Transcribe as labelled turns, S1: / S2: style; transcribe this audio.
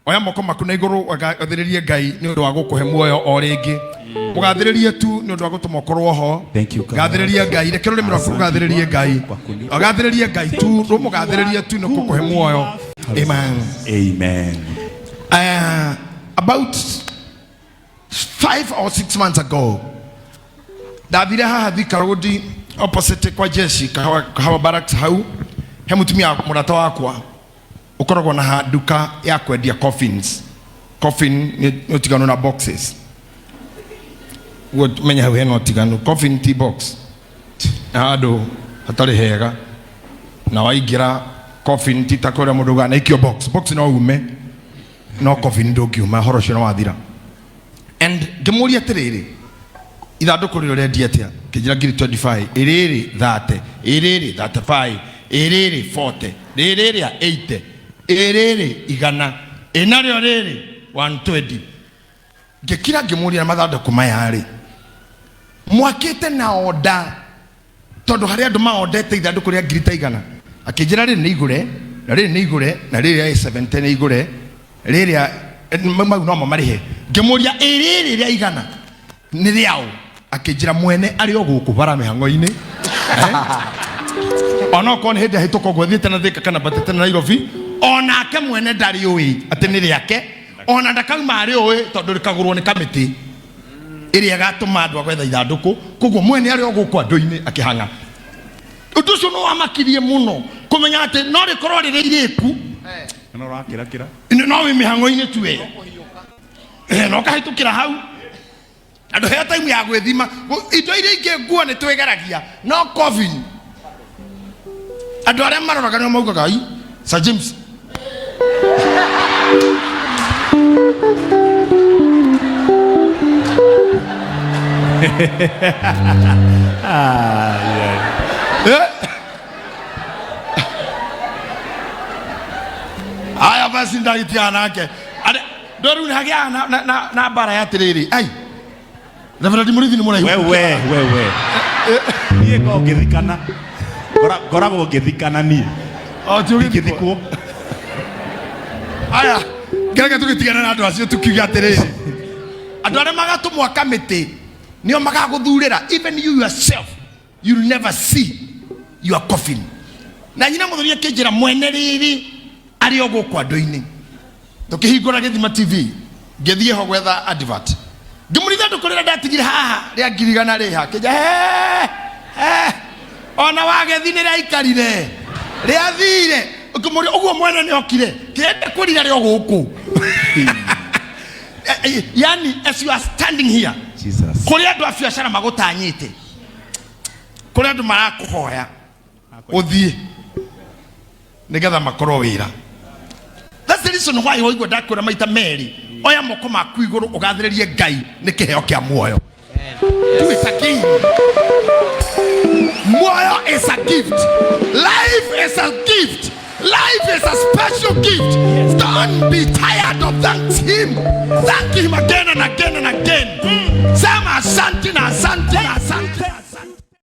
S1: Oya moko maku na igũrũ ũgathĩrĩrie Ngai nĩ ũndũ wa gũkũhe muoyo o rĩngĩ. Mũgathĩrĩrie tu nĩ ũndũ wa gũtũma ũkorwo ho.
S2: Thank you, God.
S1: Gathĩrĩria Ngai, reke rũrĩmĩ rwaku rũgathĩrĩrie Ngai.
S2: Kwa kunipa.
S1: Gathĩrĩrie Ngai tu, rũmũgathĩrĩrie tu nĩ gũkũhe muoyo. Amen.
S2: Amen.
S1: About 5 or 6 months ago, ndathire haha Thika Road, opposite kwa jeshi, Kahawa Barracks hau, he mutumia mũrata wakwa ũkoragwo na nduka ya kwendia coffins. Coffin nĩ ũtiganu na boxes. Guo menya hau hena ũtiganu. Coffin ti box. Nĩ handũ hatarĩ hega na waingĩra coffin ti ta kũrĩa mũndũ ugaga na ikio box. Box no ume, no coffin ndũngiuma, horo ũcio nĩ wathira. And ngĩmũria atĩrĩrĩ, ithandũkũ rĩrĩ ũrendia atĩa? Kĩnjĩra ngiri 25, ĩrĩrĩ 30, ĩrĩrĩ 35, ĩrĩrĩ 40, rĩrĩ rĩa 80, ĩrĩrĩ igana, ĩnarĩo rĩrĩ 120. Ngĩkira ngĩmũria, na mathandũkũ maya rĩ, mwakĩte na oda, tondũ harĩ andũ maondete ithandũkũ rĩa ngiri ta igana? Akĩnjĩra rĩrĩ nĩ igũre, na rĩrĩ nĩ igũre, na rĩrĩ rĩa 70 nĩ igũre, rĩrĩa mau nomo marĩhe. Ngĩmũria, ĩ rĩrĩ rĩa igana nĩ rĩaũ? Akĩnjĩra mwene arĩ o gũkũ bara mĩhang'o-inĩ. Eh? Onokorwo nĩ hĩndĩ ahĩtũka ũguo thiĩte na Thika kana mbatĩte na Nairobi, onake mwene ndarĩ ũĩ atĩ nĩ rĩake, ona ndakauma arĩ ũĩ, tondũ rĩkagũrwo nĩ kamĩtĩ ĩrĩa ĩgatũma andũ a gwetha ithandũkũ. Koguo mwene arĩ o gũkũ andũ-inĩ akĩhang'a. Ũndũ ũcio nĩ wamakirie mũno kũmenya atĩ no rĩkorwo rĩrĩ irĩku.
S2: No ũrakĩrakĩra.
S1: No wĩ mĩhang'o-inĩ tu we. Eh, na ũkahĩtũkĩra hau andũ heo time ya gwĩthima. Indo iria ingĩ nguo nĩ twĩgeragia, no coffin andũ arĩa maroraga nĩo maugaga, "Ai, Sir James." Eh? Aya basi, ndagĩtigana nake. Ndo rĩu hagĩaga na mbara ya atĩrĩrĩ, ai, Reverend Mũrĩithi nĩ mũraihu.
S2: Wewe, wewe. Niĩ ngoragwo ngĩthikana. Ngoragwo ngĩthikana niĩ.
S1: O, ti ũgĩthikwo.
S2: Ngĩthikwo.
S1: Aya, ngereke tũgĩtigana na andũ acio, tukiuga atĩrĩrĩ, andũ arĩa magatũmwo kamĩtĩ nĩo magagũthurĩra. Even you yourself, you'll never see your coffin. Na nyina mũthuri akĩnjĩra mwene rĩrĩ arĩ o gũkũ andũ-inĩ. Tũkĩhingũra Gĩthima TV, ngĩthiĩ ho gwetha advert, ngĩmũria, ithandũkũ rĩrĩa ndatigire haha rĩa ngiri igana rĩha? Kĩnja he he, ona wagethi nĩ rĩaikarire rĩathire. Ngĩmũria, ũguo mwene nĩ okire? Kĩenda kũrira rĩ o gũkũ. Yani as you are standing here,
S2: Jesus.
S1: kũrĩ andũ a biacara magũtanyĩte, kũrĩ andũ marakũhoya ũthiĩ nĩgetha makorwo wĩra. That's the reason why waigua ndakwĩra maita merĩ, oya moko maku igũrũ ũgathĩrĩrie Ngai nĩ kĩheo kĩa muoyo. Do it again. Muoyo is a gift. Life is a gift. Life is a special gift. Don't be tired of thank him. Thank him again and again and again. Sema asante na asante na asante.